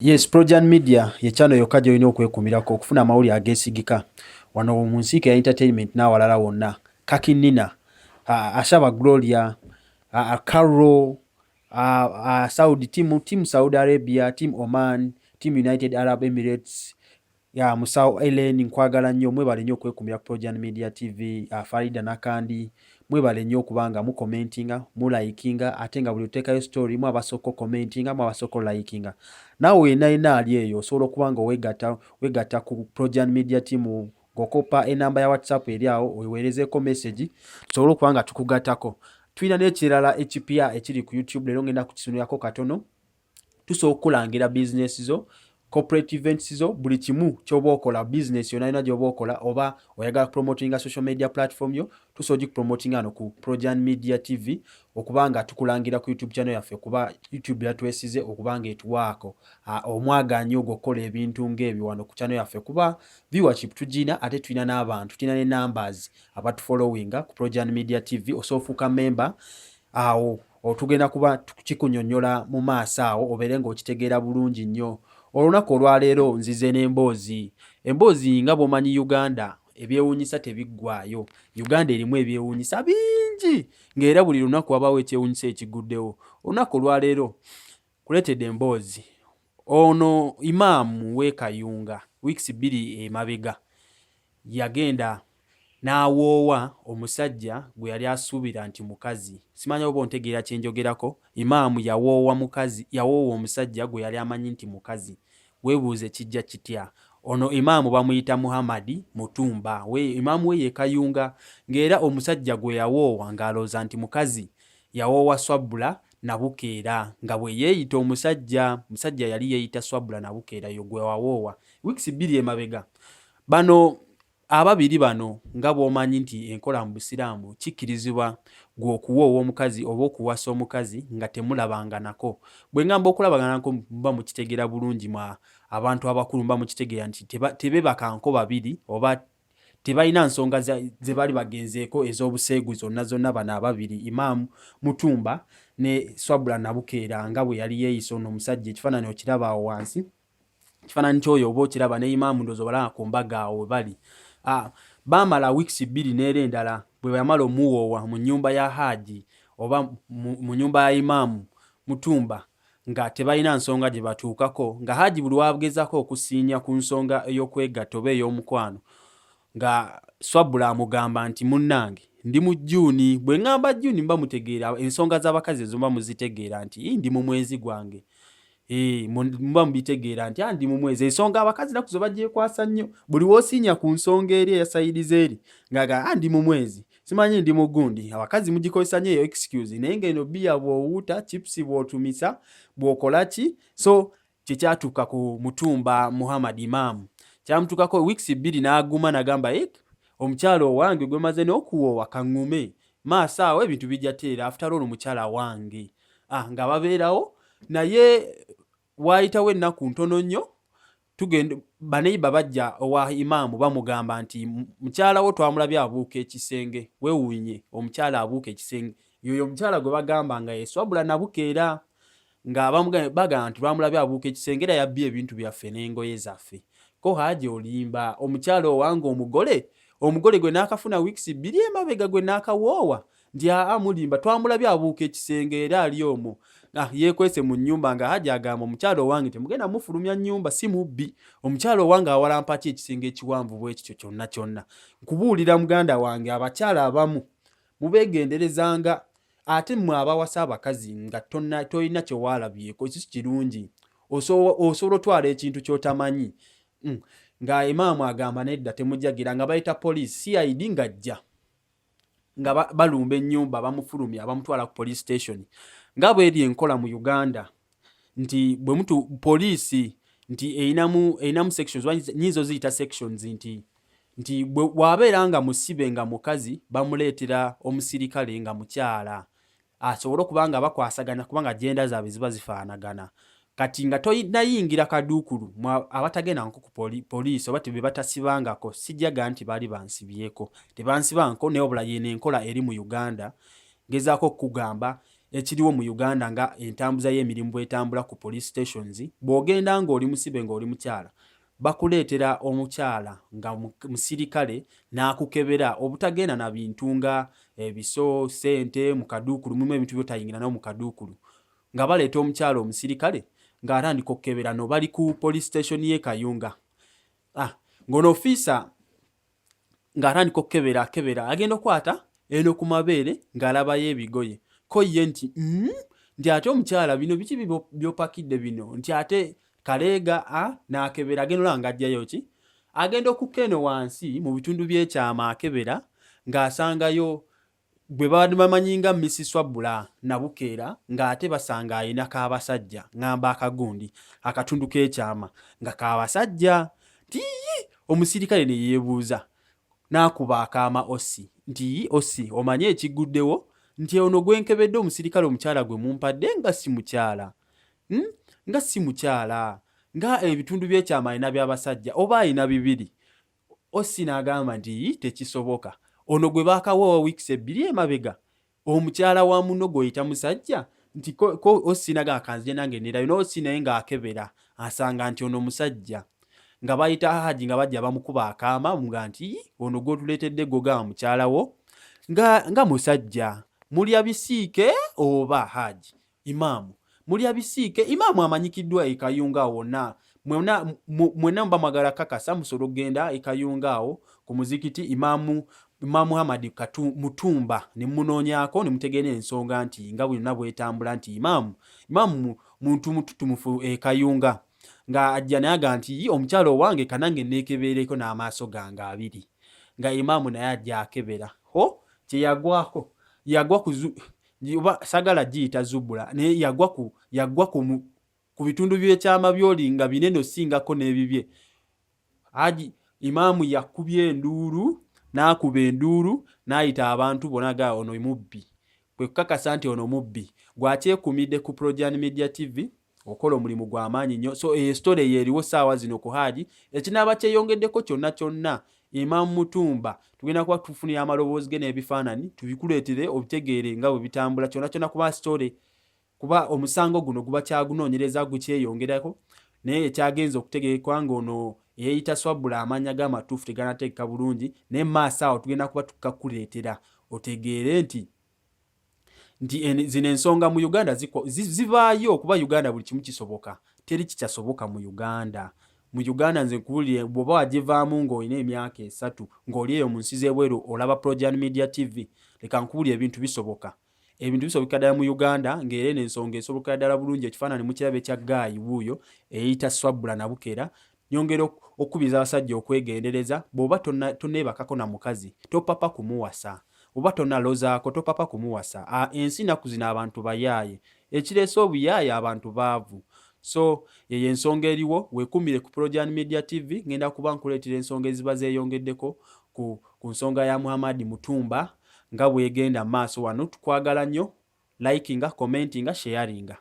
Yes, Projan Media ye channel yokka gy'olina okwekuumirako okufuna amawulire ageesigika wano mu nsiike ya entertainment n'awalala wonna. Kaki Nina, Ashaba Gloria, Carol, Saudi team, team Saudi Arabia, team Oman, team United Arab Emirates, ya Musawo Ellen, nkwagala nnyo, mwebale nnyo okwekumira ku Projan Media TV. Farida Nakandi, mwebale nnyo okuba nga mukomentinga, mulikinga, ate nga buli oteekayo story mu abasooka okomentinga, mu abasooka olikinga. Naawe yenna yenna ali eyo osobola okuba nga wegatta wegatta ku Projan Media team ng'okopa enamba ya WhatsApp eri awo, oweerezeeko message tusobole okuba nga tukugattako. Tulina n'ekirala ekipya ekiri ku YouTube leero, ngenda kukisunulako katono. Tusobola okukulangira bizinesi zo, corporate events zo, buli kimu kyoba okola, business yonna yonna gyoba okola, oba oyagala promotinga social media platform yo, tusobola ogikupromotinga wano ku Projan Media TV okuba nga tukulangira ku YouTube channel yaffe, kuba YouTube yatwesize okuba nga etuwaako omwagaanyi ogwo okukola ebintu ng'ebyo wano ku channel yaffe, kuba viewership tugina, ate tulina n'abantu, tulina ne numbers abatufollowinga ku Projan Media TV. Osobola ofuuka member awo, otugenda kuba kikunyonnyola mu maaso awo obeere ng'okitegeera bulungi nnyo. Olunaku olwaleero nzize n'emboozi, emboozi nga bw'omanyi Uganda ebyewuunyisa tebiggwaayo. Uganda erimu ebyewuunyisa bingi, ng'era buli lunaku wabaawo ekyewuunyisa ekiguddewo. Olunaku olwaleero kuleetedde emboozi ono imaamu w'e Kayunga, weeks 2 emabega yagenda n'awoowa omusajja gwe yali asuubira nti mukazi. Simanyi oba ontegeera kye njogerako. Imaamu yawoowa mukazi, yawoowa omusajja gwe yali amanyi nti mukazi. Weebuuze kijja kitya? Ono imaamu bamuyita Muhammad Mutumba, we imaamu we ye Kayunga, ng'era omusajja gwe yawoowa ng'alowooza nti mukazi yawoowa Swabula Nabukeera nga bwe yeeyita omusajja. Musajja yali yeeyita Swabula Nabukeera, yo gwe wawoowa weeks 2 emabega. Bano ababiri bano, nga bw'omanyi nti enkola mu Busiraamu kikkirizibwa gwe okuwoowa omukazi oba okuwasa omukazi nga temulabanganako. Bwe ŋŋamba okulabaganako, muba mukitegeera bulungi, mwa abantu abakulu muba mukitegeera nti tebeebakanko babiri oba tebalina nsonga ze bali bagenzeeko ez'obuseegu zonna zonna. Bano ababiri, Imaamu Mutumba ne Swabula Nabukeera, nga bwe yali yeeyisa ono omusajja, ekifaananyi okiraba awo wansi, ekifaananyi ky'oyo oba okiraba, ne imaamu ndowooza obalaba ku mbaga awo we bali. Baamala weeks 2 n'era endala bwe yamala omuwoowa mu nnyumba ya Haaji oba mu nnyumba ya Imaamu Mutumba nga tebalina nsonga gye batuukako, nga Haaji buli wagezaako okusiinya ku nsonga ey'okwegatta oba ey'omukwano nga Swabula amugamba nti munnange ndi mu June. Bwe ŋŋamba June mba mutegeera ensonga z'abakazi ezo, mba muzitegeera nti ndi mu mwezi gwange. Muba mubitegeera nti ndi mu mwezi. Ensonga abakazi naku zo bagyekwasa nnyo. Buli w'osiinya ku nsonga eri eya side z'eri ng'agamba ndi mu mwezi, simanyi ndi mu gundi. Abakazi mugikozesa nnyo eyo excuse, naye ng'eno bbiya bw'owuuta, chips bw'otumisa, bw'okola ki. So kyekyatuuka ku Mutumba Muhammad Imaamu kyamutuukako weeks 2 n'aguma n'agamba, omukyala owange gwe maze n'okuwoowa, kaŋŋume maaso awo ebintu bijja teera, after all mukyala wange. Nga babeerawo, naye waayitawo ennaku ntono nnyo, tugenda baneiba bajja owa imaamu bamugamba nti mukyala wo twamulabye abuuka ekisenge. Weewuunye, omukyala abuuka ekisenge, yoyo omukyala gwe bagamba nga ye Swabula Nabukeera, nga bagamba nti twamulabye abuuka ekisenge era yabbye ebintu byaffe n'engoye zaffe. Ko Haaji, olimba, omukyala owange omugole, omugole gwe naakafuna weeks 2 emabega, gwe naakawoowa, nti aa, mulimba, twamulabye abuuka ekisenge era ali omwo yeekwese mu nnyumba. Nga Haji agamba, omukyala owange temugenda mufulumya nnyumba, si mubbi, omukyala owange awalampa ki ekisenge ekiwanvu bwe kityo kyonna kyonna? Nkubuulira muganda wange, abakyala abamu mubeegenderezanga, ate mmwe abawasa abakazi nga tolina kyewaalabyeko, ekyo si kirungi. Osobola otwala ekintu ky'otamanyi. Nga imaamu agamba nedda, temujjagira, nga bayita poliisi, CID ng'ajja, nga balumba ennyumba, bamufulumya, bamutwala ku police station. Nga bweri enkola mu Uganda nti bwe mutu poliisi nti erinamu sections, nyinza oziyita sections, nti bwe wabeera nga musibe nga mukazi, bamuleetera omusirikale nga mukyala asobole okuba nga bakwasagana, kubanga gender zaabwe ziba zifaanagana. Kati nga toyinayingira kaduukulu, abatagendangako ku poliisi oba be batasibangako, sijjaga nti baali bansibyeko, tebansibanko, naye wabula yeno enkola eri mu Uganda. Ngezaako okukugamba Ekiriwo mu Uganda nga entambuza y'emirimu bw'etambula ku police stations, bw'ogenda ng'oli musibe ng'oli mukyala, bakuleetera omukyala nga musirikale n'akukebera obutagenda na bintu nga ebiso, ssente mu kaduukulu, mulimu ebintu by'otayingira nabyo mu kaduukulu. Nga baleeta omukyala omusirikale ng'atandika okukebera no bali ku police station y'e Kayunga. Ah, ng'ono ofiisa ng'atandika okukebera akebera agenda okukwata eno ku mabeere ng'alabayo ebigoye ko ye nti nti ate omukyala bino biki by'opakidde bino nti ate kaleega a n'akebera agenda olaba ng'aggyayo ki agenda okukka eno wansi mu bitundu by'ekyama akebera ng'asangayo gwe babadde bamanyi nga Missy Swabula Nabukeera ng'ate basanga alina k'abasajja ng'amba akagundi akatundu k'ekyama nga k'abasajja nti omusirikale ne yeebuuza n'akuba akaama Ossi nti Ossi omanyi ekiguddewo nti ono gwe nkebedde omusirikale omukyala gwe mumpadde nga si mukyala Nga si mukyala nga ebitundu by'ekyama alina by'abasajja oba alina bibiri OC n'agamba nti yii tekisoboka ono gwe baakawa weeks ebbiri emabega omukyala wa munno gw'oyita musajja nti ko OC n'agamba kanzije nange neerayo ne OC naye ng'akebera asanga nti ono musajja nga bayita Haji nga bajja bamukuba akaama nga nti yii ono gw'otuleetedde gw'ogamba mukyala wo nga musajja mulya bisiike oba Haji Imaamu mulya bisiike. Imaamu amanyikiddwa e Kayunga awo wonna. Mwena mwena muba mwagala kakasa musobola okugenda e Kayunga awo ku muzikiti Imaamu Imaamu Muhammad Katu Mutumba ne munoonyaako ne mutegeera ensonga nti nga bwonna bwetambula nti Imaamu Imaamu muntu mututumufu e Kayunga nga ajja naye agamba nti omukyala owange kanange neekebeereko n'amaaso gange abiri nga Imaamu naye ajja akebera ho kye yagwako yagwa ku oba sagala giyita zubula naye yagwa ku yagwa ku ku bitundu by'ekyama by'oli nga binene osingako n'ebibye. Haji Imaamu yakubye enduulu n'akuba enduulu n'ayita abantu bona ga ono mubbi kwe kukakasa nti ono mubbi gwakyekumidde ku Projan Media TV okola omulimu gwa maanyi nnyo so eyo story eyo eriwo saawa zino ku Haji ekinaaba kyeyongeddeko kyonna kyonna Imam Mutumba tugenda kuba tufunira amaloboozi ge n'ebifaananyi tubikuleetere obitegeere nga bwe bitambula kyonna kyonna kuba story kuba omusango guno guba kyagunoonyereza gukyeyongerako naye ekyagenza okutegerekwa ng'ono eyeeyita Swabula amannya ge amatuufu teganateekeka bulungi naye maaso awo tugenda kuba tukakuleetera otegeere nti nti zino ensonga mu Uganda zivaayo kuba Uganda buli kimu kisoboka teri kikyasoboka mu Uganda. Mu Uganda nze nkubulire bw'oba wagivaamu ng'olina emyaka esatu ng'oli eyo mu nsi z'ebweru olaba Projan Media TV leka nkubulire ebintu bisoboka. Ebintu bisobokera ddala mu Uganda ng'era eno ensonga esobokera ddala bulungi ekifaananyi mukiraba ekya ggaayi wuuyo eyeyita Swabula Nabukera. Nyongera okukubiriza abasajja okwegendereza bw'oba tonneebakako na mukazi topapa kumuwasa. Oba tonalozaako topapa kumuwasa. A ensi naku zino abantu bayaaye. Ekireese obuyaaye abantu baavu. So yeyo ensonga eriwo wekumire ku Projan Media TV ngenda kuba nkuleetera ensonga eziba zeyongeddeko ku ku nsonga ya Muhammad Mutumba nga bwegenda maaso wano tukwagala nnyo likinga commentinga sharinga.